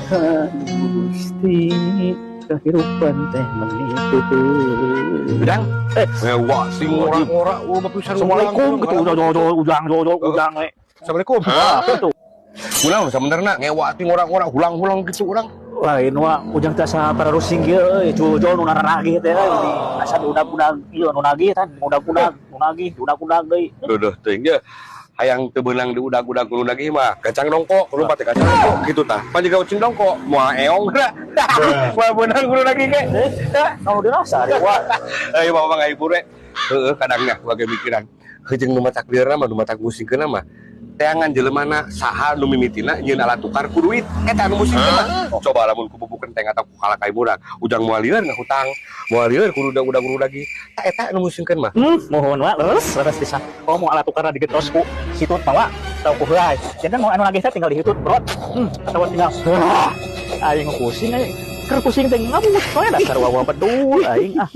Gusti, kehidupan teh meni Ujang. Eh. Wah, sing ora-ora oh bapisan. Assalamualaikum gitu, ujang ujang ujang ujang ujang we. Assalamualaikum. Wah, itu. Ulang sebenarnya ngewa ting ora-ora hulang-hulang gitu urang. Lain wa ujang teh asa pararusing kieu euy, jol-jol nu nararagih teh euy, di asa diudag-udag ieu nu nagih tan, udag-udag, nu nagih, udag-udag deui. Duh, teuing ge. Hayang teu beunang diudag-udag kudu nagih mah. Kacang dongko, kudu pate kacang dongko gitu tah. Pan jiga ucing dongko, moal eong geura. Moal beunang kudu nagih ge. Eh, kalau dirasa ari wa. Eh, bapak ngahibur we. Heeh, kadangnya bagai mikiran. Heujeung nu matak lieur mah, nu matak musingkeun mah. Teangan jelemana saha nu mimitina nyieun alat tukar ku duit eta nu musingkeun mah. Coba lamun ku bubuk kenteng atau ku kalakay murag, ujang moal lieur ngahutang, moal lieur kudu udag kudu lagi. Tah eta nu musingkeun mah. Mohon wa, leres leres bisa. Oh, mau alat tukar digentos ku hitut mah wa, atau ku heulai. Jadi mau anu nagih teh tinggal dihitut, brot. Atau tinggal wah, aing pusing aing. Keur pusing teh ngabut we, dasar wawa bedul aing ah.